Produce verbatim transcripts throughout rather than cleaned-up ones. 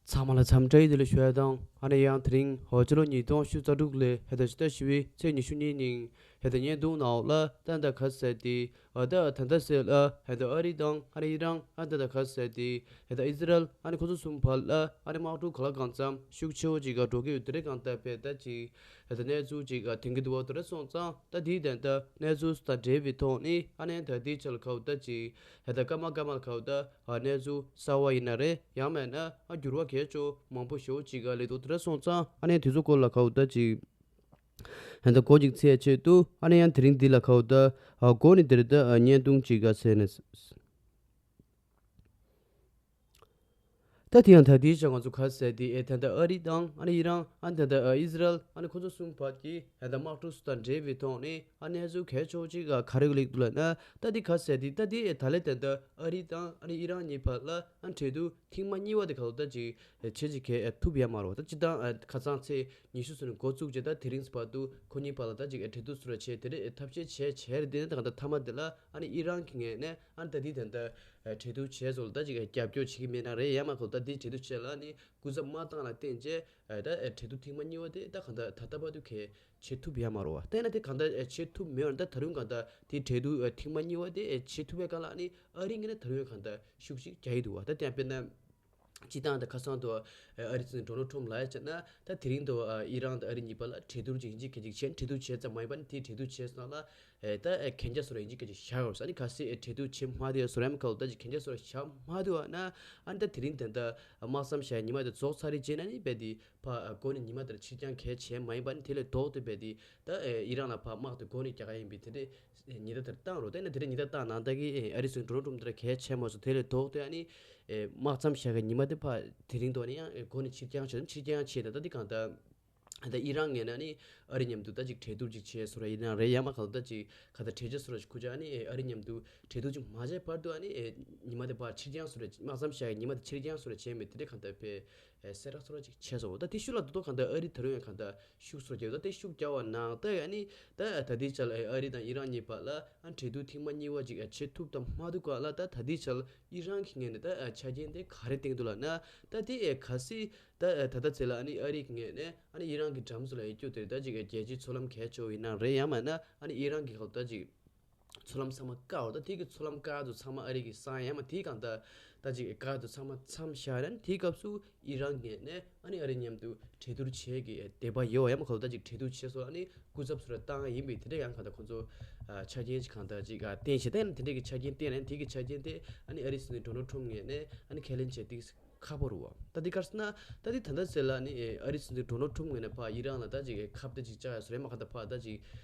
ཚང་མ་ལ་འཚམས་འདྲི་བདེ་ལེགས་ཞུ་ཡ་དང་། ཨ་ནི་ཡང་དེ་རིང་ཧོ་ཅི་ལོ་ཉིས་སྟོང་ཉི་ཤུ་རྩ་དྲུག་ལོའི་ཧེ་ད་ཕྱི་ཟླ་བཞི་པའི་ཚེས་ཉི་ཤུ་གཉིས་ཉིན་ཧེ་ད་བརྙན་ཐུང་ནང་ལ་ད་ད་ག་ཟེར་ཏེ་ཨ་ད་ད་ད་ཟེར་ལ་ཧེ་ད་ཨ་རི་དང་ཨ་ནི་ཨི་རན་ཨ་ད་ད་ག་ཟེར་ཏེ་ཧེ་ད་ཨི་ཟི་རལ་ཨ་ནི་ཁོ་ཚོ་གསུམ་བར་ལ་ཨ་ནི་དམག་འཁྲུག་ག་ལ་གང་འཚམ་ཤུགས་ཆེ་བོ་ཅིག་ག་འགྲོ་གི་ཡོད། དེ་རིང་གང་ལྟར་བས་ད་ཅིག་ཧེ་ད་གནས་ཚུལ་ཅིག་ག་དེང་གི་འདུག་བ། དེ་རེད་སོང་ཙང་ད་དེའི་དན་ད་གནས་ཚུལ་དང་འབྲེལ་བའི་ཐོག་ནས་ཨ་ནི་ད་དེའི་ཆ་ལ་ག་བ་ད་ཅིག་ཧེ་ད་སྐར་མ་སྐར་མ་ལ་ག་བ་ད། ཨ་གནས་ཚུལ་གསར་བ་ཡིན་ན་རེད། ཡང་མིན་ན་ཨ་འགྱུར་བ་གལ་ཆེ་མང་པོ་ཞེ་པོ་ཅིག་ག་སླེབས་འདུག་དེ་འདྲ་སོང་ཙང་ཨ་ནི་དེ་ཚོ་སྐོར་ལ་ག་བ་ད་ཅིག་ཧན་ད་གོ་ཅིག་ཚེས་ཆེད་དུ་ཨ་ནི་ཡང་དེ་རིང་འདི་ལ་ག་བ་ད་ཨ་གོ་ནི་དེ་རེད། ད་ཨ་བརྙན་ཐུང་ཅིག་ག་ཟེར་ནས། ད་དེ་ཡང་ད་དེའི་ཆ་ང་ཚོ་ག་ཟེར་དེ་ཨེ་ད་ད་ཨ་རི་དང་ཨ་ནི་ཨི་རན་ཨ་ད་ད་ཨ་ཨི་ཟི་རལ་ཨ་ནི་ཁོ་ཚོ་གསུམ་བར་གྱི་ཧན་ད་དམག་འཁྲུག་སུ་དང་འབྲེལ་བའི་ཐོག་ནས་ཨ་གནས་ཚུལ་གལ་ཆེ་བོ་ཅིག་ག་ག་རེ་ག་སླེབས་འདུག་ལབ་ན། ད་དེ་ག་ཟེར་དེ་ད་དེ་ཨེ་ད་ལེ་ད་ད་ཨ་རི་དང་ཨ་ནི་ཨི་རན་གཉིས་བར་ལ་ཨ་འབྲེལ་གཏུག་ཐེངས་མ་གཉིས་པ་དེ་ག་ལ་ད་ཅིག་བྱེད་ཅིག་གས་ཐུབ་ཡ་མ་རེད་བ། ད་སྤྱིར་བཏང་ཁ་སང་ཚེས་ཉི་ཤུ་ཚོ་ནས་འགོ་བཙུགས་རྗེས་ད་དེ་རིང་བར་དུ་ཁོ་གཉིས་བར་ལ་ད་ཅིག་འབྲེལ་གཏུག་སུ་ར་བྱས་དེ་རེད་ཐབས་ཤེས་བྱས་བྱས་རེད། དེ་ནས་ད་གང་ལྟར་མཐའ་མ་དེ་ལ་ཨ་ནི་ཨི་རན་གྱི་ངོས་ནས་ཨ་ནི་ད་དེ་ད་ད་འབྲེལ་གཏུག་བྱས་སོང་ལ་ད་ཅིག་རྒྱབ་སྐྱོར་བྱེད་ཀྱི་མེད་ན་རེད། ཡ་མ་གོ་ད་དེ་འབྲེལ་གཏུག་བྱས་ལ་ཨ་ནི་སྐུ་ཚབ་མ་བཏང་ལ་བརྟེན་བྱས་ད་འབྲེལ་གཏུག་ཐེངས་མ་གཉིས་པ་དེ་ད་གང་ལྟར་ད་ལྟ་བར་དུ་གས་བྱེད་ཐུབ་ཡ་མ་རེད་བ། ད་ཡིན་ན་དེ་གང་ལྟར་བྱེད་ཐུབ་མེད་པ་ད་ད་རུང་གང་ལྟར་དེ་འབྲེལ་གཏུག་ཐེངས་མ་གཉིས་པ་དེ་བྱེད་ཐུབ་པའི་སྐབས་ལ་ཨ་ནི་ཨ་རི་ངོས་ནས་ད་རུང་གང་ལྟར་ཤུགས་ཤིག་རྒྱག་གི་འདུག་བ། ད་དེ་ཡང་དཔེར་ན། སྤྱིར་བཏང་ད་ཁ་སང་དུ་ཨ་རི་སྲིད་འཛིན་ཌོ་ནལ་ཊམ་ལབ་ཡ་བྱས་ན་ད་དེ་རིང་དུ་ཨི་རན་དང་ཨ་རི་གཉིས་བར་ལ་འབྲེལ་གཏུག་ཅིག་ཡིན་གཅིག་གན་གཅིག་བྱས། འབྲེལ་གཏུག་བྱས་ཙམ་མ་ཡིན་པ་ནི་དེའི་འབྲེལ་གཏུག་བྱས་སོང་ལ་ཨེ་ད་ཨེ་གན་རྒྱ་སོ་ར་ཡིན་གཅིག་གན་གཅིག་བཞག་ཡོད་ས་ནི་གལ་སྲིད་ཨེ་འབྲེལ་གཏུག་བྱེད་མ་ཐུབ་ཡ་སོ་ར་ཡ་མ་ཁ་ལོ་ད་ཅིག་གན་རྒྱ་སོ་ར་བཞག་མ་ཐུབ་ཡ་ན་ཨ་ནི་ད་དེ་རིང་དེ་འདྲ་དམག་མཚམས་བཞག་ཉི་མ་དེ་རྫོགས་ཚར་རེད་བྱས་ན་ནི་རྦད་དེ་ཕ་ཨ་གོ་ནི་ཉི་མ་དེར་ཕྱིར་འགྱངས་གལ་ཆེ་མ་ཡིན་པ་ནི་དེ་ལས་ལྡོག་སྟེ་རྦད་དེ་ད་ཨེ་ཨི་རན་ལ་ཕ་དམག་དེ་གོ་ནི་རྒྱག་ག་ཡིན་པའི་དེ་འདྲའི་ཉེན་བརྡ་དེར་བཏང་རོགས། དེ་ནས་དེ་རིང་ཉེན་བརྡ་བཏང་ནང་ད་གི་ཨ་རི་སྲིད་འཛིན་ཌོ་ནལ་ཊམ་དེར་གལ་ཆེ་མ་སོང་། དེ་ལས་ལྡོག་སྟེ་ཨ་ནི་དམག་མཚམས་བཞག་གི་ཉི་མ་དེ་ཕར་དེ་རིང་ཐོག་ནས་ཡང་སྒོ་ནས་ཕྱིར་འགྱངས་བྱས། ཕྱིར་འགྱངས་བྱས་ད་ལྟ་འདི་གང་ལྟར་ད་ཨི་རན་ངོས་ནས་ཨ་ནི་ཨ་རི་མཉམ་དུ་ད་ཅིག་གྲོས་བསྡུར་ཅིག་བྱས་སོང་ར་ཡིན་ན་རེད། ཡང་མ་གང་ལྟར་ཅིག་ག་ད་གྲོས་ཆོད་སོང་ར་ཅིག་ཁུ་ཅག་ཨ་ནི་ཨ་རི་མཉམ་དུ་གྲོས་བསྡུར་ཅིག་མ་བྱས་བར་དུ་ཨ་ནི་ཉི་མ་དེ་ཕར་ཕྱིར་འགྱངས་སོང་ར། དམག་མཚམས་བཞག་གི་ཉི་མ་དེ་ཕྱིར་འགྱངས་སོང་ར་བྱས་མེད། དེ་འདྲ་གང་ལྟར་དཔེ། ཨེ་གསལ་བསྒྲགས་ཚོར་བ་ཅིག་བྱས་སོང་། ད་དེ་ཤུགས་ལ་དོ་དོ་གང་ལྟར་ཨ་རི་ད་རུང་ཡང་གང་ལྟར་ཤུགས་ཚོར་རྒྱབ། ད་དེ་ཤུགས་རྒྱབ་པ་ནང་ལྟར་ཨ་ནི་ད་ད་ལྟའི་ཆར་ཨ་རི་དང་ཨི་རན་གཉིས་བར་ལ་ཨ་འབྲེལ་གཏུག་ཐེངས་མ་གཉིས་པ་ཅིག་བྱེད་ཐུབ་དང་མ་ཐུབ་སྐོར་ལ་ད་ད་ལྟའི་ཆར་ཨི་རན་གྱི་ངོས་ནས་ད་ཆ་རྐྱེན་དེ་ག་རེ་བཏིང་འདུག་ལབ་ན། ད་དེ་ཨེ་གལ་སྲིད་ད་ད་ལྟ་ཚེ་ལ་ཨ་ནི་ཨ་རི་གི་ངོས་ནས་ཨ་ནི་ཨི་རན་གྱི་འགྲམ་སུ་ལ་ཡོད་རྒྱུ་དེ་ད་ཅིག་རྒྱལ་སྤྱིའི་མཚོ་ལམ་གལ་ཆེ་བོ་ཡིན་ན་རེད། ཡང་མིན་ན་ཨ་ནི་ཨི་རན་གྱི་ཁ་ལ་ད་ཅིག་མཚོ་ལམ་ཚང་མ་བཀག་འོ། ད་དེ་གི་མཚོ་ལམ་བཀག་དུས་ཚང་མ་ཨ་རི་གི་གསང་ཡང་མ་དེའི་གང་ལྟར་ད་ཅིག་བཀག་དུས་ཚང་མ་མཚམས་བཞག་རན། དེའི་སྐབས་སུ་ཨི་རན་ངོས་ནས་ཨ་ནི་ཨ་རི་མཉམ་དུ་གྲོས་བསྡུར་བྱེད་ཀྱི་འདོད་པ་ཡོད་ཡང་མ་ཁ་ལོ་ད་ཅིག་གྲོས་བསྡུར་བྱེད་སོང་ཨ་ནི་སྐུ་ཚབ་ཚུར་བཏང་ཡིན་པའི་དེ་འདྲ་ཡང་གང་ལྟར་ཁོང་ཚོ་ཆ་རྐྱེན་ཅིག་གང་ལྟར་ཅིག་བསྟན་བྱས། ད་ཡང་དེ་འདྲ་གི་ཆ་རྐྱེན་བསྟན་ནས་དེ་གི་ཆ་རྐྱེན་དེ་ཨ་ནི་ཨ་རི་སྲིད་འཛིན་ཌོ་ནལ་ཊམ་ངོས་ནས་ཨ་ནི་ཁས་ལེན་བྱས་ཏེ། ཁག་པོ་རེད་བ། ད་འདི་ག་རེ་ཟེར་ན་ད་འདི་ད་ལྟ་ཟེར་ལ་ནི་ཨ་རི་སྲིད་འཛིན་ཌོ་ནལ་ཊམ་ངོས་ནས་ཕར་ཨི་རན་ལ་ད་ཅིག་ཁ་གཏད་ཅིག་བཅག་ཡ་སོ་རེད། མ་གང་ལྟར་ཕར་ད་ཅིག་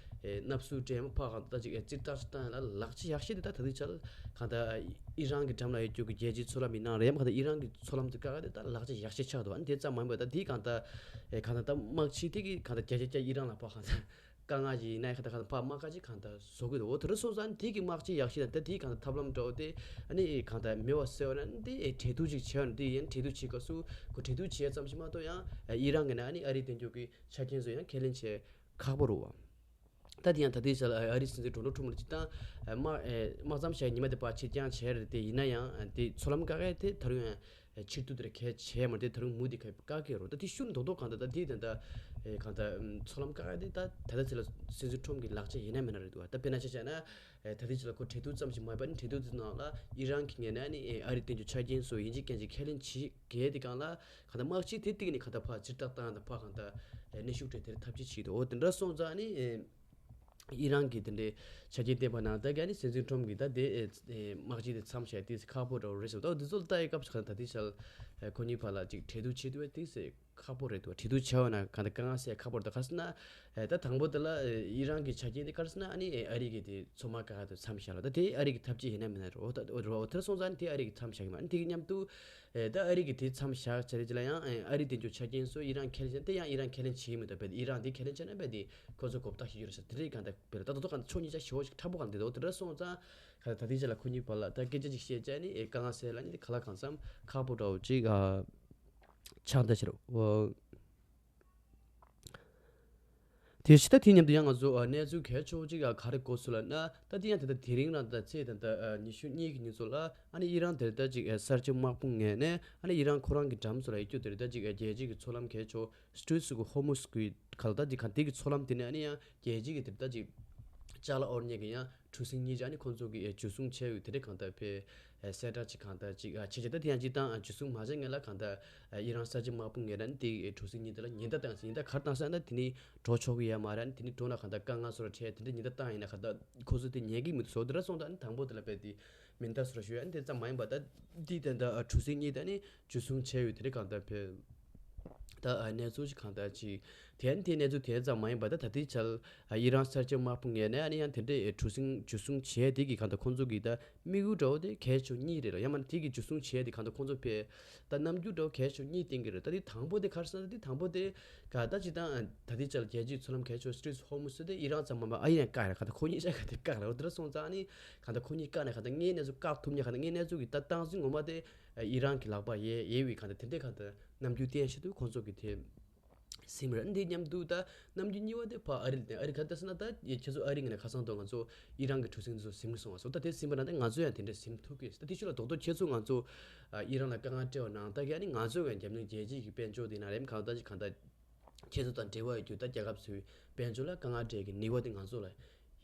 མནའ་བསུ་སྤྲད་མ་ཕར་གང་ལྟར་ད་ཅིག་ཙིར་ཐག་ཅིག་བཏང་ཡ་ལ་ལག་ཆ་ཡག་ཤོས་དེ་ད་ད་འདི་ཆར་གང་ལྟར་ཨི་རན་གྱི་འགྲམ་ལ་ཡོད་རྒྱུ་གི་རྒྱལ་སྤྱིའི་མཚོ་ལམ་ཡིན་ན་རེད། མ་གང་ལྟར་ཨི་རན་གྱི་མཚོ་ལམ་དེ་བཀག་ག་དེ་ད་ལག་ཆ་ཡག་ཤོས་ཆགས་འདུག་ཨ་ནི་དེ་ཙམ་མ་ཡིན་པར་ད་འདི་གང་ལྟར་གང་ལྟར་ད་དམག་སྤྱི་དེ་གི་གང་ལྟར་བརྒྱ་ཆ་བརྒྱ་ཨི་རན་ལ་ཕར་གང་ལྟར། དཀའ་ངལ་ཅིག་ཡིན་ན་ཡང་གང་ལྟར་གང་ལྟར་ཕར་དམག་ཁ་ཅིག་གང་ལྟར་བཟོ་གི་འདུག་འོ་དེ་འདྲ་སོང་ཙང་དེ་གི་དམག་ཆས་ཡག་ཤོས་དང་ད་དེ་གང་ལྟར་ཐབས་ལམ་འདྲ་བོ་དེ་ཨ་ནི་གང་ལྟར་མེད་པ་བཟོས་པ་ན་དེ་གྲོས་བསྡུར་ཅིག་བྱས་པ་ན་དེ་ཡིན་གྲོས་བསྡུར་བྱེད་སྐབས་སུ་ཁོ་གྲོས་བསྡུར་བྱས་ཙམ་ཞིག་མ་གཏོགས་ཡང་ཨི་རན་གྱི་ནང་ཨ་ནི་ཨ་རིའི་དོན་རྒྱུག་གི་ཆ་རྐྱེན་བཟོ་ཡང་ཁས་ལེན་བྱེད་ཁག་པོ་རེད་བ། ད་དེ་ཡང་ད་ལྟའི་ཆར་ཨ་རིའི་སྲིད་འཛིན་ཌོ་ནལ་ཊམ་ལ་སྤྱིར་བཏང་དམག་དམག་མཚམས་བཞག་ཉི་མ་དེ་བར་ཕྱིར་འགྱངས་བྱས་རེད། དེ་ཡིན་ན་ཡང་དེ་མཚོ་ལམ་བཀག་ཡས་དེ་ད་རུང་ཡང་ཕྱིར་བསྡུ་དེར་གལ་ཆེ་མ་རེད། དེ་ད་རུང་མུ་མཐུད་བཀག་གི་རེད། ད་དེ་ཤུགས་རྡོག་རྡོག་གང་ལྟར་ད་དེ་ད་ལྟ་ཨེ་གང་ལྟར་མཚོ་ལམ་བཀག་ཡ་དེ་ད་ད་ལྟ་ཚེ་ལ་སྲིད་འཛིན་ཊམ་གྱི་ལག་ཆ་ཡིན་ན་མིན་ན་རེད་འདུག་ད་དཔེར་ན་ཆ་བཞག་ན་ཨེ་ད་ལྟའི་ཆ་ལ་ཁོ་གྲོས་བསྡུར་ཙམ་ཞིག་མ་ཡིན་པ་ནི་གྲོས་བསྡུར་དེ་ནང་ལ་ཨི་རན་གྱི་ངོས་ནས་ནི་ཨེ་ཨ་རིའི་དོན་རྒྱུག་ཆ་རྐྱེན་སོགས་ཡིན་གཅིག་མིན་གཅིག་ཁས་ལེན་བྱེད་གལ་དེ་གང་ལ་གང་ལྟར་དམག་སྤྱི་དེ་སྟེང་ནས་གང་ལྟར་ཕར་ཕྱིར་ཐག་བཏང་ཡ་དང་ཕར་གང་ལྟར་ཨེ་གནོན་ཤུགས་སྤྲད་དེར་ཐབས་ཇུས་བྱེད་འདུག་འོ་དེ་འདྲ་སོང་ཙང་ནི་ཨེ། ཨི་རན་གྱིས་དེ་འདྲའི་ཆ་རྐྱེན་བསྟན་པ་ནང་ལྟར་གྱི་ནི་སྲིད་འཛིན་ཊམ་གྱིས་ད་དེ་ཨེ་དམག་སྤྱི་དེ་མཚམས་བཞག་དེ་ཁག་པོ་འདྲ་བོ་རེད་ཟེར། ད་འདི་ཚོ་ལ་ལྟ་ཡི་སྐབས་སུ་གང་ལྟར་དེ་ཆར་ཁོ་གཉིས་བར་ལ་ཅིག་གྲོས་བསྡུར་བྱེད་ཐུབ་པ་དེ་ཁག་པོ་རེད་འདུག་གྲོས་བསྡུར་བྱས་པ་ན་གང་ལྟར་དཀའ་ངལ་སེལ་ཁག་པོ་རེད་འདུག་ག་རེ་ཟེར་ན་ད་དང་པོ་དེ་ལ་ཨི་རན་གྱི་ཆ་རྐྱེན་དེ་ག་རེ་ཟེར་ན་ཨ་ནི་ཨ་རི་གི་དེ་མཚོ་དམག་བཀག་དེ་མཚམས་བཞག་ལ་ད་དེ་ཨ་རི་གི་ཐབས་ཇུས་ཡིན་ན་མིན་ན་རེད། འོ་ད་འོ་དེར་སོང་ཙང་ཨ་ནི་དེ་ཨ་རི་གི་མཚམས་བཞག་གི་མ་ཨ་ནི་དེ་གི་མཉམ་དུ། ཨེ་ད་ཨ་རི་གི་དེ་མཚམས་བཞག་བྱ་རེད་ཅེས་ལ་ཡང་ཨེ་ཨ་རི་དེ་འཇོག་ཆ་རྐྱེན་སོགས་ཨི་རན་ཁས་ལེན་བྱས་ན་དེ་ཡང་ཨི་རན་ཁས་ལེན་བྱེད་ཀྱི་མི་འདུག་བས་ཨི་རན་དེ་ཁས་ལེན་བྱས་ན་བས་དེ་ཁོ་ཚོ་གོ་བརྡ་ཞིག་ཡོད་རེད་ཟེར། དེ་རིགས་གང་ལྟར་བས་ད་ད་དུང་གང་ལྟར་ཕྱོགས་གཉིས་ཆ་ཞེ་པོ་ཞིག་འཁྲབ་པོ་གང་འདི་འདུག་དེ་འདྲ་སོང་ཙང་ག་ད་དེ་ཅེས་ལ་ཁོ་གཉིས་བར་ལ་ད་སྐད་ཆ་ཅིག་བཤད་བྱས་ནི་ཨེ་དཀའ་ངལ་སེལ་ལ་ནི་དེ་ག་ལ་གང་འཚམ་ཁག་པོ་འདྲ་བོ་ཅིག་ཨ་ཆགས་འདུག་ཟེར། འོ། དེ་བཞིན་ད་དེ་མཉམ་དུ་ཡང་ང་ཚོ་ཨ་གནས་ཚུལ་གལ་ཆེ་བོ་ཅིག་ཨ་ག་རེ་གོ་སོང་ལབ་ན། ད་དེ་ཡང་དེ་ལྟར་དེ་རིང་རང་ད་ཚེས་ད་ལྟ་ཨ་ཉི་ཤུ་གཉིས་ཀྱི་ཉིན་ཚོ་ལ་ཨ་ནི་ཨི་རན་དེ་ལྟར་ཅིག་ཨ་གསར་བརྗེ་དམག་དཔུང་ངོས་ནས་ཨ་ནི་ཨི་རན་ཁོ་རང་གི་འགྲམ་ཚོ་ལ་ཡོད་རྒྱུ་དེ་ལྟར་ཅིག་ཨ་རྒྱལ་སྤྱི་གི་མཚོ་ལམ་གལ་ཆེ་བོ་སི་ཊྲེ་ཊི་ཨོཕ་ཧོར་མུཛ་གི་ག་ལ་ད་ཅིག་ག་དེ་གི་མཚོ་ལམ་དེ་ནས་ཨ་ནི་ཡང་རྒྱལ་སྤྱི་གི་དེ་ལྟར་ཅིག་ཅ་ལག་དབོར་མཁན་གྱི་ཡང་གྲུ་གཟིངས་གཉིས་ཅིག་ཨ་ནི་ཁོང་ཚོ་གིས་ཨེ་འཇུ་བཟུང་བྱས་ཡོད། དེ་འདྲའི་གང་ལྟར་ཕེ་ཨེ་གསལ་བསྒྲགས་ཅིག་གང་ལྟར་ཅིག་ཨ་བྱས་བྱས། ད་དེ་ཡང་སྤྱིར་བཏང་ཨ་འཇུ་བཟུང་མ་བྱས་སྔོན་ལ་གང་ལྟར་ཨ་ཨི་རན་གསར་བརྗེ་དམག་དཔུང་ངོས་ནས་དེ་ཨེ་གྲུ་གཟིངས་གཉིས་དེ་ལ་ཉེན་བརྡ་བཏང་ཟིན། ཉེན་བརྡ་ག་རེ་བཏང་ཟེར་ན། དེ་ནི་འགྲོ་ཆོག་གི་ཡོད་མ་རེད། ཨ་ནི་དེ་ནི་འགྲོ་ན་གང་ལྟར་དཀའ་ངལ་བཟོ་འདྲ་འཕྲད། དེ་འདྲའི་ཉེན་བརྡ་བཏང་ཡིན་ན་གང་ལྟར་ཁོ་ཚོ་དེ་ཉན་གི་མི་འདུག་ཟེར་བ་དེ་འདྲ་སོང་ཙང་ཨ་ནི་དང་པོ་དེ་ལ་ཕེ་དེ་མེ་མདའ་བཟོ་འདྲ་གཞུས། ཨ་ནི་དེ་ཙམ་མ་ཡིན་པ་ད་དེ་དེ་ད་ལྟ་ཨ་གྲུ་གཟིངས་གཉིས་དེ་ནི་འཇུ་བཟུང་བྱས་ཡོད། དེ་འདྲའི་གང་ལྟར་ཕེ་ད་ཨ་གནས་ཚུལ་ཅིག་གང་ལྟར་ཅིག་དེ་ཨ་ནི་དེ་གནས་ཚུལ་དེ་ཙམ་མ་ཡིན་པ་ད་ད་ལྟའི་ཆར་ཨ་ཨི་རན་གསར་བརྗེ་དམག་དཔུང་ངོས་ནས་ཨ་ནི་ཡང་དེ་འདྲའི་ཨེ་གྲུ་གཟིངས་འཇུ་བཟུང་བྱས་དེ་གི་གང་ལྟར་ཁོང་ཚོ་གི་ད་དམིགས་ཡུལ་འདྲ་བོ་དེ་གལ་ཆེ་གཉིས་རེད་ལ། ཡང་མིན་ན་དེ་གི་འཇུ་བཟུང་བྱས་དེ་གང་ལྟར་ཁོང་ཚོ་ཕེ་ད་རྣམ་འགྱུར་འདྲ་བོ་གལ་ཆེ་གཉིས་བསྟན་གི་རེད། ད་དེ་དང་པོ་དེ་ག་རེ་ཟེར་ན། ད་དེ་དང་པོ་དེ་ག་ད་ཅིག་ད་ད་ལྟའི་ཆར་རྒྱལ་སྤྱིའི་མཚོ་ལམ་གལ་ཆེ་བོ་སི་ཊྲེ་ཊི་ཨོཕ་ཧོར་མུཛ་དེ་ཨི་རན་ཙམ་མ་ཡིན་པ་ཨ་ཡི་ཡང་བཀག་རེད། གང་ལྟར་ཁོ་གཉིས་ཆ་ག་དེ་བཀག་རེད། འོ་དེ་འདྲ་སོང་ཙང་ཨ་ནི་གང་ལྟར་ཁོ་གཉིས་བཀག་ནས་གང་ལྟར་དངོས་གནས་ཚུལ་བཀག་ཐུབ་ཉེ་གང་ལྟར་དངོས་གནས་ཚུལ་གི་ད་སྟངས་འཛིན་ངོ་མ་དེ་ཨི་རན་གྱི་ལག་པ་ཡལ་ཡལ་བའི་གང་ལྟར་དེ་འདྲའི་གང་ལྟར་རྣམ་འགྱུར་བསྟན་བཞིན་དུ་ཁོང་ཚོ་གི་དེ་ཟིན་པ་རེད། འདི་མཉམ་དུ་ད་རྣམ་འགྱུར་གཉིས་པ་དེ་ཕར་ཨ་རི་ལ་བསྟན། ཨ་རི་ག་རེ་ཟེར་ན། ད་ཁྱེད་ཚོ་ཨ་རི་ངོས་ནས་ཁ་སང་དུ་ང་ཚོ་ཨི་རན་གྱི་གྲུ་གཟིངས་འདི་ཚོ་ཟིན་གྱི་སོང་བ་སོང་། ད་དེ་ཟིན་པ་ན་ད་ང་ཚོ་ཡང་དེ་འདྲ་ཟིན་ཐུབ་ཀྱི་རེད། ད་དེ་ཤུགས་ལ་རྡོག་རྡོག་ཁྱེད་ཚོ་ང་ཚོ་ཨ་ཨི་རན་ལ་དཀའ་ངལ་སྤྲད་པ་ནང་ལྟར་གྱི་ཨ་ནི་ང་ཚོ་ཡང་འཛམ་གླིང་རྒྱལ་སྤྱིའི་གི་དཔལ་འབྱོར་དེ་ན་རེམ་གང་ལྟར་ཅིག་གང་ལྟར་ཁྱེད་ཚོ་དང་འབྲེལ་བ་ཡོད་རྒྱུ། ད་རྒྱལ་ཁབ་ཚོའི་དཔལ་འབྱོར་ལ་དཀའ་ངལ་སྤྲད་ཀྱི་ནུས་པ་དེ་ང་ཚོ་ལ་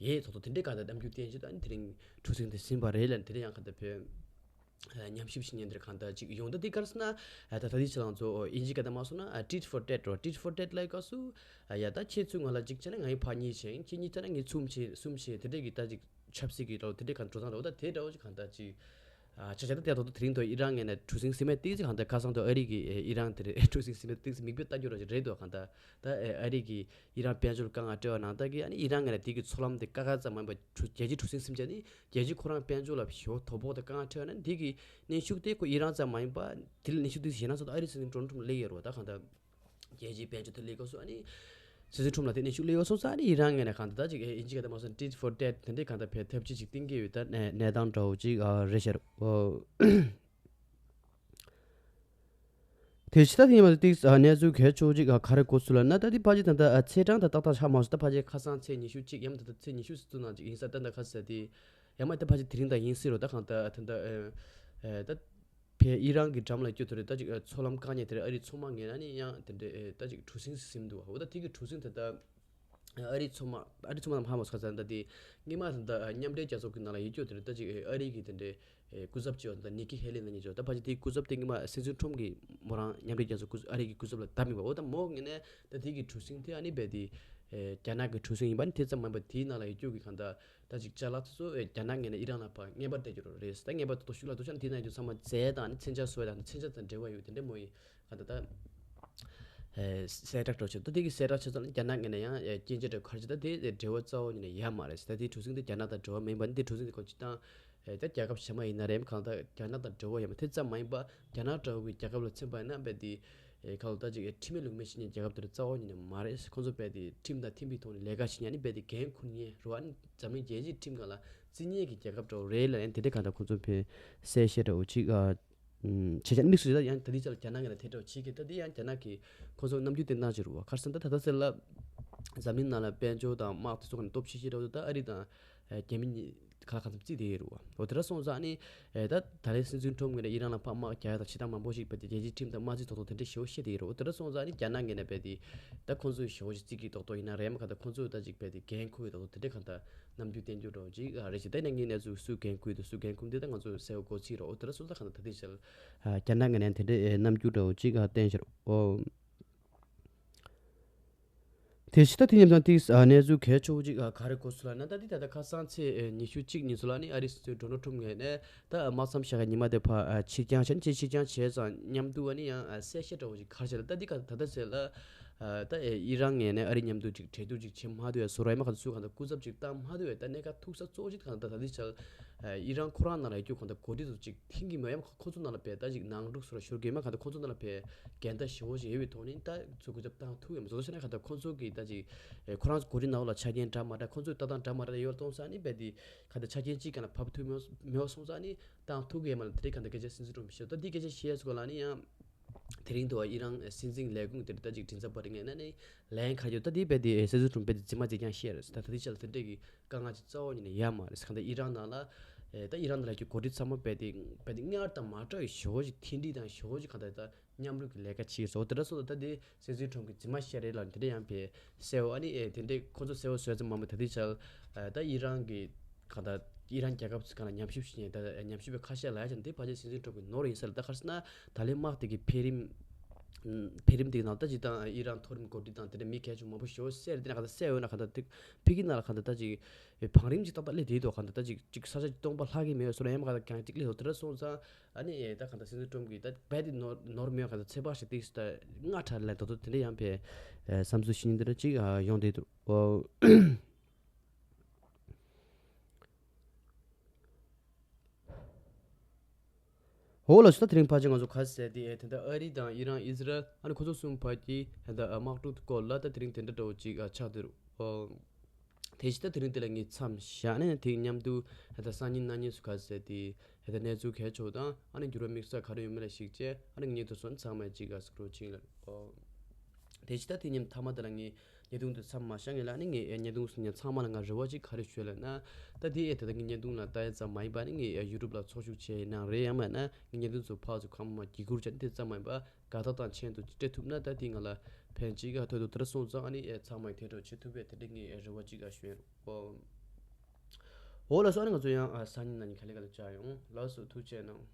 ཡོད་ཐོག་ཐོག་དེ་འདྲའི་གང་ལྟར་གཏམ་རྒྱུད་བསྟན་བྱས། ད་ཨ་ནི་དེ་རིང་གྲུ་གཟིངས་དེ་ཟིན་པ་རེད་ལབ་ནས་དེ་རིང་ཡང་གང་ལྟར་བོད་ཉམས་ཞིབ་བྱེད་མཁན་དེར་གང་ལྟར་ཅིག་ཡོང་། ད་འདི་ག་རེ་ཟེར་ན། ད་ད་ལྟའི་ཆ་ལ་ང་ཚོ་དབྱིན་ཇིའི་སྐད་ནང་མ་སོང་ན་tit for tat་རོ། tit for tat་ལབ་སྐབས་སུ་ཡ་ད་ཁྱེད་ཚོས་ང་ལ་གཅིག་བྱས་ན་ངས་ཕར་གཉིས་བྱས། ཁྱེད་གཉིས་བྱས་ན་ངས་གསུམ་བྱས། གསུམ་བྱས། དེ་འདྲས་ཀྱི་ད་ཅིག་ཆབ་སྲིད་ཀྱི་རོ། དེ་འདྲས་གང་འགྲོ་སྟངས་རོ། ད་དེ་འདྲ་བོ་ཅིག་གང་ལྟར་ཅིག་ཆ་བཞག་ད་ལྟ་ད་དུང་དེ་རིང་ཐོག་ཨི་རན་ངོས་ནས་གྲུ་གཟིངས་ཟིན་མེད་ཏིག་ཙི་གང་ལྟར་ཁ་སང་ཐོག་ཨ་རི་གི་ཨི་རན་དེ་རེད། གྲུ་གཟིངས་ཟིན་མེད་ཏིག་ཙི་མིག་དཔེ་ལྟ་རྒྱུ་རོ་ཅིག་རེད་འདུག་གང་ལྟར་ད་ཨ་རི་གི་ཨི་རན་དཔལ་འབྱོར་ལ་དཀའ་ངལ་སྤྲད་པ་ནང་ལྟར་གྱི་ཨ་ནི་ཨི་རན་ངོས་ནས་དེ་གི་མཚོ་ལམ་དེ་བཀག་ག་ཙམ་མ་ཡིན་པར་གྲུ་རྒྱལ་སྤྱིའི་གྲུ་གཟིངས་ཟིན་བྱས་ནི་རྒྱལ་སྤྱིའི་ཁོ་རང་དཔལ་འབྱོར་ལ་ཞེ་པོ་དོ་ཕོག་དང་དཀའ་ངལ་འཕྲད་ཡོད་ན། འདི་གི་གནོན་ཤུགས་དེ་ཁོ་ཨི་རན་ཙམ་མ་ཡིན་པར་དེ་ལ་གནོན་ཤུགས་དེ་ཞེད་སྣང་ཚོ་ད་ཨ་རི་སྲིད་འཛིན་ཌོ་ནལ་ཊམ་སླེབས་ཡོད་རེད་བ། ད་གང་ལྟར་རྒྱལ་སྤྱིའི་དཔལ་འབྱོར་དེ་སླེབས་སྐབས་སུ་ཨ་ནི་སྲིད་འཛིན་ཊམ་ལ་དེ་གནོན་ཤུགས་སླེབས་ཡོད་སོང་ཙང་ཨ་ནི་ཨི་རན་ངོས་ནས་གང་ལྟར་ད་ཅིག་ཨིན་ཇིའི་སྐད་དུ་མ་སོང་ན་tit for tat་དེ་འདྲའི་གང་ལྟར་ཕར་ཐབས་ཇུས་ཅིག་བཏིང་གི་ཡོད། ད་གནས་གནས་སྟངས་འདྲ་བོ་ཅིག་རེད་ཤག་རོ། དེ་ཕྱི་ད་དེ་ཉིན་མ་ཏིག་གནས་ཚུལ་གལ་ཆེ་བོ་ཅིག་ག་རེ་གོ་སོང་ལབ་ན། ད་དེ་ཕལ་ཆེར་ད་ལྟ་ཚེས་གྲངས་ད་ཏག་ཏག་ཆགས་མ་སོང་། ད་ཕལ་ཆེར་ཁ་སང་ཚེས་ཉི་ཤུ་གཅིག་ཡང་ད་ལྟ་ཚེས་ཉི་ཤུ་ཙམ་ནང་ཅིག་ཡིན་ས། ད་ད་ཁ་ས་དེ་ཡང་མ་ད་ཕལ་ཆེར་དེ་རིང་ད་ཡིན་སྲིད་རོ། ད་གང་ལྟར་ད་ད་ད་ཕེ་ཨི་རན་གྱི་འགྲམ་ལ་སྐྱོད་ཐུབ་རེད། ད་ཅིག་མཚོ་ལམ་བཀག་ཉེན་དེར་ཨ་རིའི་མཚོ་དམག་ངོས་ནས་ནི་ཡང་དེ་འདྲའི་ད་ཅིག་གྲུ་གཟིངས་ཟིན་འདུག་འོ་ད་དེ་གི་གྲུ་གཟིངས་དེ་ད་ཨ་རིའི་མཚོ་དམག་ཨ་རིའི་མཚོ་དམག་དང་ཧ་མ་སོ་ཁ་ཚ་ད་དེ་སྔོན་མ་ད་ད་མཉམ་འབྲེལ་རྒྱལ་ཚོགས་ཀྱི་ནང་ལ་ཡོད་རྒྱུ་དེ་རེད། ད་ཅིག་ཨ་རི་གི་དེ་འདྲའི་སྐུ་ཚབ་ཅིག་ཡོད། ད་ནི་ཀི་ཧེ་ལི་ལབ་མཁན་ཅིག་ཡོད། ད་ཕལ་ཆེར་དེའི་སྐུ་ཚབ་དེ་སྔོན་མ་སྲིད་འཛིན་ཁྲོམ་གྱིས་མོ་རང་མཉམ་འབྲེལ་རྒྱལ་ཚོགས་སྐུ་ཨ་རི་གི་སྐུ་ཚབ་ལ་བདམས་ཡོད་པ། འོ་ད་མོ་ངོས་ནས་ད་དེ་གི་གྲུ་གཟིངས་དེ་ཨ་ནི་རྦད་དེ་རྒྱ་ནག་གི་གྲུ་གཟིངས་ཡིན་པ་ནི་དེ་ཙམ་མ་ཡིན་པར་དེའི་ནང་ལ་ཡོད་རྒྱུ་གི་གང་ལྟར་ད་ཅིག་ཅ་ལག་དེ་ཚོ་རྒྱ་ནག་ངོས་ནས་ཨི་རན་ལ་ཕར་རྔན་པར་སྤྲད་རྒྱུ་རེད། ད་རྔན་པ་ད་དུང་ཤུགས་ལ་དུ་ཆ་དེའི་ནང་དུ་ཚང་མ་རྫས་དང་ནི་མཚོན་ཆ་བཟོ་བ་དང་མཚོན་ཆ་དང་འབྲེལ་བ་ཡོད་དེ་འདྲ་མོ་ཡིན། ག་ད་ད་གསལ་བསྒྲགས་འགྲོ་ཆེད་དུ་དེ་གི་གསལ་བསྒྲགས་བྱས་ཚར་ན་རྒྱ་ནག་ངོས་ནས་ཡང་སྐྱོན་བརྗོད་འདྲ་ག་རེ་བྱས། ད་དེ་འབྲེལ་བ་རྩ་བ་ཉིད་ནས་ཡོད་མ་རེད། ད་དེ་གྲུ་གཟིངས་དེ་རྒྱ་ནག་དང་འབྲེལ་བ་མིན་པ་ནི་དེ་གྲུ་གཟིངས་དེ་ཁོ་སྤྱིར་བཏང་ད་རྒྱལ་ཁབ་གཞན་པ་ཡིན་ན་རེད། གང་ལྟར་རྒྱ་ནག་དང་འབྲེལ་བ་ཡོད་མ་རེད། དེ་ཙམ་མ་ཡིན་པ་རྒྱ་ནག་འདྲ་བོ་གི་རྒྱལ་ཁབ་ལ་མཚོན་པ་ཡིན་ན་རྦད་དེ་ག་ལ་ད་ཅིག་ཁྲིམས་མེད་ལུགས་མེད་བྱེད་མཁན་རྒྱལ་ཁབ་དེ་རྩ་བ་ཉིད་ནས་མ་རེད། ཁོང་ཚོ་རྦད་དེ་ཁྲིམས་དང་མཐུན་པའི་ཐོག་ནས་ལས་ཀ་བྱེད་མཁན་ནི་རྦད་དེ་འགན་འཁུར་མཁན་རེད་བ། ཨ་ནི་འཛམ་གླིང་རྒྱལ་སྤྱིའི་ཁྲིམས་སྒང་ལ་བརྩི་མཁན་གྱི་རྒྱལ་ཁབ་འདྲ་བོ་རེད་ལབ་ནས་དེ་འདྲའི་གང་ལྟར་ཁོང་ཚོ་ཕེ་གསལ་བཤད་འདྲ་བོ་ཅིག་བྱས་བྱས་དམིགས་སུ་ད་ཡང་ད་ལྟའི་ཆར་རྒྱ་ནག་ངོས་ནས་དེ་འདྲ་བོ་བྱེད་ཀྱི། ད་དེ་ཡང་རྒྱ་ནག་གིས་ཁོང་ཚོ་རྣམ་འགྱུར་བསྟན་སྟངས་ཅིག་རེད་བ། ག་རེ་ཟེར་ན་ད་ད་ལྟ་ཟེར་ལ་འཛམ་གླིང་ནང་ལ་དཔལ་འབྱོར་དང་དམག་དེ་ཚོ་ག་ནས་སྟོབས་ཆེ་ཤོས་འདྲ་བོ་ད་ཨ་རི་དང་རྒྱ་མི་གཉིས་ཁ་ལ་གང་འཚམ་བརྩིས་བསྡད་ཡོད་རེད་བ། འོ་དེ་འདྲ་སོང་ཙང་ཨ་ནི་ད་ད་རེས་སྲིད་འཛིན་ཁྲོམ་ངོས་ནས་ཨི་རན་ལ་ཕར་དམག་རྒྱག་ཡ་དང་བྱེད་སྟངས་མང་པོ་ཞིག་རྦད་དེ་རྒྱལ་སྤྱིའི་ཁྲིམས་དང་དམག་འཛིན་ཐོག་ཐོག་དེ་འདྲ་ཞེ་པོ་བཤད་བསྡད་ཡོད་རེད་བ། འོ་དེ་འདྲ་སོང་ཙང་ཨ་ནི་རྒྱ་ནག་ངོས་ནས་རྦད་དེ་ད་ཁོང་ཚོས་ཞེ་པོ་ཞིག་བརྩི་གི་རྡོག་རྡོག་ཡིན་ན་རེད། མ་ག་ད་ཁོང་ཚོས་ད་ཅིག་རྦད་དེ་འགན་འཁུར་གི་རྡོག་རྡོག་དེ་འདྲའི་གང་ལྟར་རྣམ་འགྱུར་བསྟན་རྒྱུ་འདྲ་བོ་ཅིག་རེད་ཅིག་ད་ཡིན་ན་ངའི་གནས་ཚུལ་སུས་འགན་འཁུར་གི་འདུག་སུས་འགན་འཁུར་འདི་ད་ང་ཚོས་གསལ་པོ་གོ་ཚིག་རེད། འོ་དེ་འདྲ་སོང་ཙང་གང་ལྟར་ད་ལྟའི་ཆར་རྒྱ་ནག་ངོས་ནས་དེ་འདྲའི་རྣམ་འགྱུར་འདྲ་བོ་ཅིག་བསྟན་བཞག་རེད། འོ། དེ་ཕྱི་ད་དེ་མཉམ་དང་ཏིག་ཨ་གནས་ཚུལ་གལ་ཆེ་བོ་ཅིག་ཨ་ག་རེ་གོ་སོང་ལབ་ན། ད་འདི་ད་ལྟ་ཁ་སང་ཚེས་ཨེ་ཉི་ཤུ་གཅིག་ཉིན་ཚོ་ལ་ནི་ཨ་རིའི་སྲིད་འཛིན་ཌོ་ནལ་ཊམ་ངོས་ནས་ད་དམག་མཚམས་བཞག་ག་ཉི་མ་དེ་ཕར་ཨ་ཕྱིར་འགྱངས་བྱས་ནས་ཕྱིར་འགྱངས་བྱས་ཙང་མཉམ་དུ་ཨ་ནི་ཡང་ཨ་གསལ་བཤད་འདྲ་བོ་ཅིག་ག་རེ་བྱས་ལ། ད་འདི་ག་ད་ལྟ་ཟེར་ལ་ཨ་ད་ཨེ་ཨི་རན་ངོས་ནས་ཨ་རི་མཉམ་དུ་ཅིག་གྲོས་བསྡུར་ཅིག་བྱེད་མ་ཐུབ་ཡ་བཟོ་འདྲ་ཡང་མ་ག་ཚུལ་གང་ལྟར་སྐུ་ཚབ་ཅིག་བཏང་མ་ཐུབ་ཡ་ད་གནད་འགག་ཐུག་ས་གཙོ་བོ་ཅིག་གང་ལྟར་ད་འདི་ཆ་ཨ་ཨི་རན་ཁོ་རང་ནང་ལ་ཡོད་རྒྱུ་གང་ལྟར་འགོ་ཁྲིད་ཚོ་ཅིག་མཐུན་གྱི་མེད་ཡ་མ་ག་ཁོ་ཚོ་ནང་ལ་ཕར་ད་ཅིག་ནང་འཁྲུག་བཟོ་འདྲ་ཤོར་གི་མ་ག་ད་ཁོ་ཚོ་ནང་ལ་ཕར་འགལ་ཟླ་ཞེ་པོ་ཞིག་ཡོད་པའི་ཐོག་ནས་ད་ཚུར་སྐུ་ཚབ་བཏང་ཐུབ་ཡོད་མ་རེད། བཟོ་ཚོ་ཤེས་ན་ག་ད་ཁོ་ཚོ་གི་ད་ཅིག་ཨེ་ཁོ་རང་ཚོ་འགོ་ཁྲིད་ནང་ལ་ཆ་རྐྱེན་འདྲ་མ་འདྲ་ཁོ་ཚོས་ལྟ་སྟངས་འདྲ་མ་འདྲ་ཡོད་པ་མཐོང་ས་ནི་རྦད་དེ་ག་ད་ཆ་རྐྱེན་གཅིག་གང་ལ་ཕབ་ཐུབ་མེད་མེད་པ་སོང་ཙང་ནི་བཏང་ཐུབ་ཀྱི་ཡོད་མ་རེད། དེ་རིང་ག་ད་སྐད་ཆ་སྲིད་འཛིན་ཁྲོམ་ཞུ་ད་འདི་སྐད་ཆ་བཤད་ཡ་སྐོར་ལ་ནི་ཡང་ དེ་རིང་དུ་བ་ཨི་རན་སྲིད་འཛིན་ལས་ཁུངས་དེར་ད་ཅིག་མགྲིན་ཚབ་པ་རེ་ངས་ན་ནི་ལན་ཁ་ཡོད། ད་དེ་རྦད་དེ་སྲིད་འཛིན་ཁྲོམ་རྦད་དེ་རྫུན་མ་རྫིག་རྐྱང་བཤད་རེད། ད་ད་ལྟའི་ཆ་ལ་དེ་འདྲས་ཀྱི་དཀའ་ངལ་ཅིག་རྩ་བ་ཉིད་ནས་ཡོད་མ་རེད། གང་ལྟར་ཨི་རན་ནང་ལ་ད་ཨི་རན་ནང་ལ་ཀྱི་འགོ་ཁྲིད་ཚང་མ་རྦད་དེ་རྦད་དེ་སྔར་དང་མ་འདྲ་བའི་ཞེ་པོ་ཅིག་མཐུན་སྒྲིལ་དང་ཞེ་པོ་ཅིག་གང་ལྟར་ད་མཉམ་རུབ་ཀྱི་ལས་ཀ་བྱེད་ཀྱི་སོ། དེ་འདྲ་སོང་ཙང་ད་དེ་སྲིད་འཛིན་ཁྲོམ་གྱི་རྫུན་མ་བཤད་རེད་ལབ་ནས་དེ་འདྲ་ཡང་བས་གསལ་བོ། ཨ་ནི་ཨེ་དེ་འདྲས་ཁོ་ཚོ་གསལ་བོ་བཟོས་ཙམ་མ་མ་ད་ལྟའི་ཆར་ད་ཨི་རན་གྱི་གང་ལྟར་ཨི་རན་རྒྱལ་ཁབ་ཚོ་གང་ལ་ཉམས་ཞིབ་བྱེད་མཁན་ད་ཉམས་ཞིབ་པའི་ཁ་ཤས་ལ་ཡ་ཅང་དེ་ཕལ་ཆེར་སྲིད་འཛིན་ཁྲོམ་གྱི་ནོར་ཡིན་ས་རེད། ད་ག་རེ་ཟེར་ན་ད་ལན་དམག་དེ་གི་འཕེལ་རིམ་འཕེལ་རིམ་དེ་གི་ནང་ད་ཅིག་དང་ཨི་རན་མཐོ་རིམ་འགོ་ཁྲིད་དང་དེ་འདྲ་མི་གལ་ཆེན་མང་པོ་ཞེ་པོ་གསལ་རེད། དེ་ན་གང་ལྟར་གསལ་བོ་ན་གང་ལྟར་དེ་ཕ་གི་ནང་ལ་གང་ལྟར་ད་ཅིག་བང་རིམ་ཅིག་ཏག་ཏག་སླེབས་བསྡད་འདུག་གང་ལྟར་ད་ཅིག་ཅིག་ས་ཆ་ཅིག་སྟོང་པ་ལྷག་གི་མེད་སོ་ན་ཡང་མ་གང་ལྟར་གང་ཅིག་སླེབས་འདུག་དེ་འདྲ་སོང་ཙང་ཨ་ནི་ཨེ་ད་གང་ལྟར་སྲིད་འཛིན་ཁྲོམ་གྱི་ད་རྦད་དེ་ནོར་ནོར་མེད་གང་ལྟར་ཚོད་དཔག་ཞིག་ཏིག་ད་སྔ་དྲགས་ལ་ད་དུང་དེ་འདྲ་ཡང་བས་བསམ་ཚུལ་ཤེས་ནི་འདི་འདྲ་ཅིག་ཡོང་བསྡད་འདུག་འོ་ལགས་སོ། ད་དེ་རིང་ཕལ་ཆེར་ང་ཚོ་ག་ཟེར་དེ་ད་ལྟ་ཨ་རི་དང་ཨི་རན་ཨི་ཟི་རལ་ཨ་ནི་ཁོ་ཚོ་གསུམ་བར་གྱི་ད་ལྟ་དམག་འཁྲུག་སྐོར་ལ་ད་དེ་རིང་དེ་འདྲ་འདྲ་བོ་ཅིག་ཆགས་བསྡད་འདུག་དེ་བཞིན་ད་དེ་རིང་དེ་ལ་ངས་མཚམས་བཞག་ནས་དེ་མཉམ་དུ་ད་ལྟ་སང་ཉིན་གནངས་ཉིན་སུ་ག་ཟེར་དེ་ད་ལྟ་གནས་ཚུལ་གལ་ཆེ་བ་དང་ཨ་ནི་འགྱུར་བ་དམིགས་བསལ་ག་རེ་ཡོད་མེད་ལ་གཞིགས་བྱས་ཨ་ནི་ངས་དེ་ཚོ་ཚང་མ་ཅིག་ག་སྐོར་ཅིག་ལ། དེ་བཞིན་ད་དེ་མཉམ་མཐའ་མ་དེ་ལ་ངས་བརྙན་ཐུང་དེ་མཚམས་མ་བཞག་ངེས་ལ་ནི་ངས་བརྙན་ཐུང་སུ་ཉན་ཚང་མ་ལ་ང་རེ་བ་ཅིག་ག་རེ་ཞུ་ལ་ན། ད་དེ་ཨེ་ད་ལྟ་ངས་བརྙན་ཐུང་ལ་ལྟ་ཡ་ཙམ་མ་ཡིན་པ་ནི་ངས་ཡུ་ཊུབ་ལ་ཚོགས་ཞུགས་བྱས་གནང་རེད། ཡང་མིན་ན་ངས་བརྙན་ཐུང་ཚོ་ཕར་ཚུར་གང་མང་བརྒྱུད་བསྐུར་བྱས་ནི་དེ་ཙམ་མ་ཡིན་པ་དགའ་རྟགས་དང་མཆན་དུ་སྤྲད་ཐུབ་ན་ད་དེ་ང་ལ་ཕན་ཅིག་ག་ཐོགས་འདུག་དེ་འདྲ་སོང་ཙང་ཨ་ནི་ཨེ་ཚང་མ་ཡི་དེ་འདྲ་བྱེད་ཐུབ་པས་དེ་འདྲ་ངས་རེ་བ་ཅིག་ག་ཞུ་ཡ་རེད། འོ་ལགས་སོ། ཨ་ནི་ང་ཚོ་ཡང་ཨ་སང་ཉིན་གནངས་ཉིན་ག་ལེ་ག་ལེ་བཅར་ཡོང་། ལགས་སོ། ཐུགས་རྗེ་གནང་།